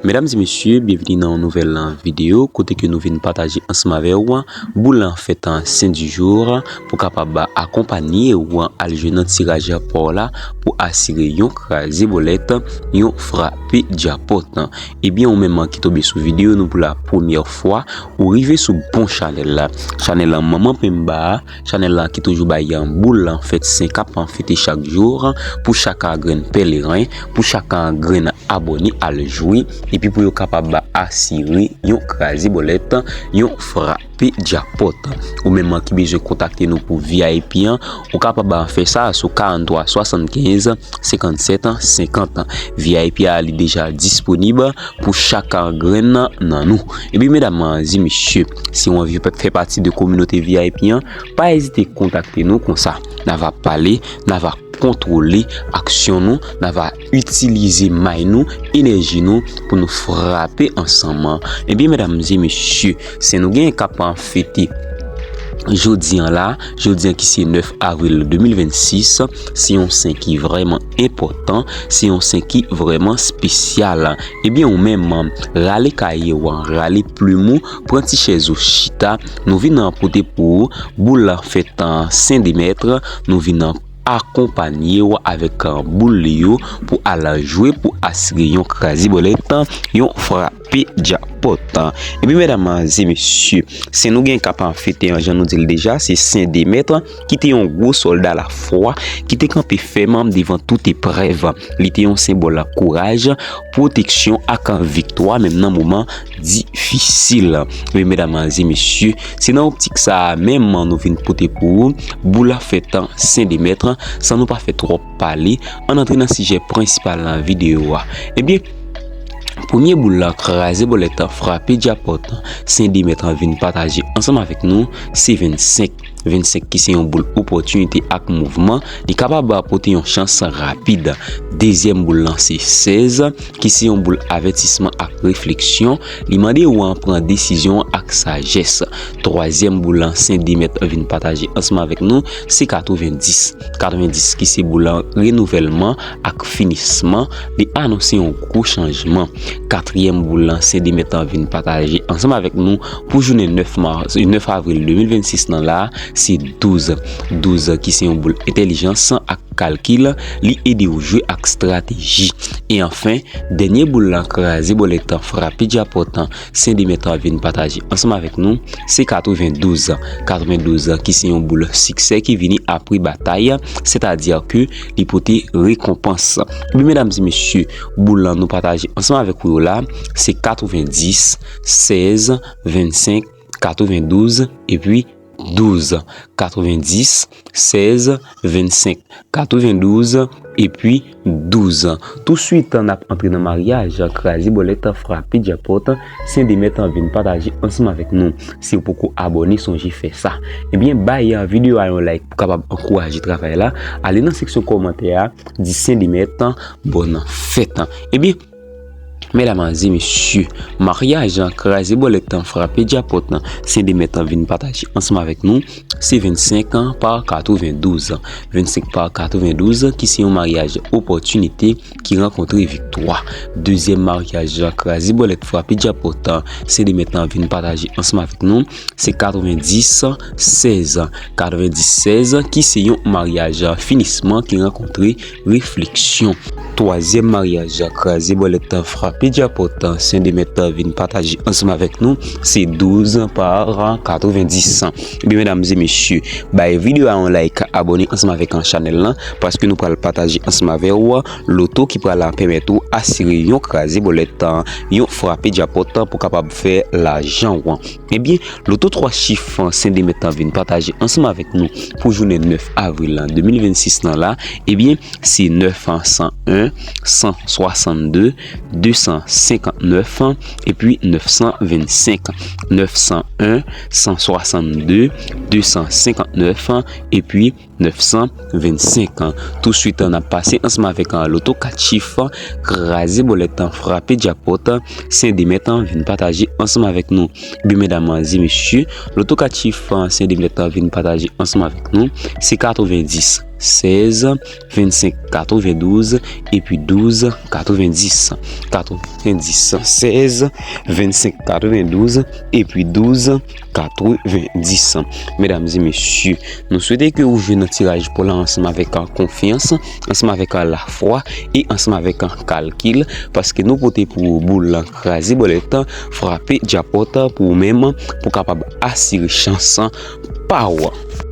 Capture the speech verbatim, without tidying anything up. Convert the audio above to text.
Medam e mesye, byenveni nan yon nouvèl videyo kote ke nou vin pataje ansanm avè w boul fèt Saint du jour pou kapab akonpanye w al jwe nan tiraj pa w la pou asire yon kraze bòlèt, yon frape djakpòt. Ebyen, ou menm ki tonbe sou videyo nou pou la premyè fwa, ou rive sou bon chanèl la. Chanèl la manman penba a, chanèl la ki toujou bay boul fèt Sen k ap fete chak jou pou chak grenn pèleren, pou chak grenn abòne al jwe, epi pou yo kapab asire yon kraze bòlèt, yon frape djakpòt. Ou menm ki bezwen kontakte nou pou V I P an, ou kapab fè sa sou karant twa swasannkenz senkannsèt senkant. V I P a li deja disponib pou chak grenn nan nou. Ebyen, medam e mesye, si w anvi fè pati de kominote V I P an, pa ezite kontakte nou konsa. N a va pale, n a va kontwole aksyon nou, n a va itilize may nou, enèji nou pou nou frape ansanm. Ebyen, medam e mesye, Sen nou gen k ap fete jodi an la, jodi an ki se nèf avril de mil vennsis, se yon Sen ki vrèman enpòtan, se yon Sen ki vrèman espesyal. Ebyen, ou menm, rale kaye w, rale plim ou, pran ti chèz ou chita, nou vin pote pou ou boul fèt Sen Demèt, nou vin akonpanye w avèk boul li yo pou al jwe pou asire yon kraze bòlèt, yon frape djakpòt. Ebyen, medam e mesye, Sen nou gen k ap fete an, jan nou di l deja, se Sen Demèt ki te yon gwo sòlda lafwa, ki te kanpe fèm devan tout eprèv. Li te yon senbòl kouraj, pwoteksyon ak viktwa, menm nan moman difisil. Ebyen, medam e mesye, se nan optik sa a menm nou vin pote pou ou boul fèt Sen Demèt, san nou pa fè twòp pale, ann antre nan sijè prensipal nan videyo a. Ebyen, premye boul la, kraze bòlèt, frape djakpòt, Sen Demèt vin pataje ansanm avèk nou, se vennsenk. Vennsenk ki se yon boul opòtinite ak mouvman, li kapab pote yon chans rapid. Dezyèm boul lan se sèz, ki se yon boul avètisman ak refleksyon, li mande w an pran desizyon ak sajès. Twazyèm boul lan Sen Demèt vin pataje ansanm avèk nou, se katrevenndis. Katrevenndis ki se boul lan renouvèlman ak finisman, li anonse yon gwo chanjman. Katriyèm boul lan Sen Demèt vin pataje ansanm avèk nou pou jounen nèf mas, nèf avril de mil vennsis nan la, se douz. Douz ki se yon boul entèlijans ak kalkil, li ede w jwe ak estrateji. E anfen, dènye boul lan kraze bòlèt, frape djakpòt, Sen Demèt vin pataje ansanm avèk nou, se katrevendouz. Katrevendouz ki se yon boul siksè ki vini apre batay, sètadi ke li pote rekonpans. Ebyen, medam e mesye, boul lan nou pataje ansanm avèk ou yo la, se katrevendis, sèz, vennsenk, katrevendouz, epi douz. Katrevendis, sèz, vennsenk, katrevendouz, epi douz. Touswit, n ap antre nan maryaj kraze bòlèt, frape djakpòt, Sen Demèt vin pataje ansanm avèk nou. Si w poko abòne, sonje fè sa. Ebyen, bay videyo a yon like pou kapab ankouraje travay la. Ale nan seksyon kòmantè a, di Sen Demèt bòn fèt. Ebyen, medam e mesye, maryaj kraze bòlèt, frape djakpòt, Sen Demèt vin pataje ansanm avèk nou, se vennsenk pa katrevendouz. Vennsenk pa katrevendouz ki se yon maryaj opòtinite ki rankontre viktwa. Dezyèm maryaj kraze bòlèt, frape djakpòt, Sen Demèt vin pataje ansanm avèk nou, se katrevendis sèz. Katrevendis sèz ki se yon maryaj finisman ki rankontre refleksyon. Twazyèm maryaj kraze bòlèt, frape djakpòt, Sen Demèt vin pataje ansanm avèk nou, se douz pa katrevendis. Ebyen, medam e mesye, bay videyo a yon like, abòne ansanm avèk chanèl lan, paske nou pral pataje ansanm avè w loto ki pral pèmèt ou asire yon kraze bòlèt, yon frape djakpòt pou kapab fè lajan w. Ebyen, loto twa chif Sen Demèt vin pataje ansanm avèk nou pou jounen nèf avril de mil vennsis nan la, ebyen, se nèf san en, san swasanndde, de san senkantnèf, epi nèf san vennsenk. Nèf san en, san swasanndde, de san senkantnèf, epi nèf san vennsenk. Touswit, n ap pase ansanm avèk loto kat chif, kraze bòlèt, frape djakpòt, Sen Demèt vin pataje ansanm avèk nou. Ebyen, medam e mesye, loto kat chif Sen Demèt vin pataje ansanm avèk nou, se katrevendis. sèz, vennsenk, katrevendouz, epi douz, katrevendis. Katrevendis, sèz, vennsenk, katrevendouz, epi douz, katrevendis. Medam e mesye, nou swete ke ou jwe nan tiraj pou la ansanm avèk konfyans, ansanm avèk lafwa e ansanm avèk kalkil, paske nou pote pou ou boul lan kraze bòlèt, frape djapòt pou ou menm, pou kapab asire chans pa ou.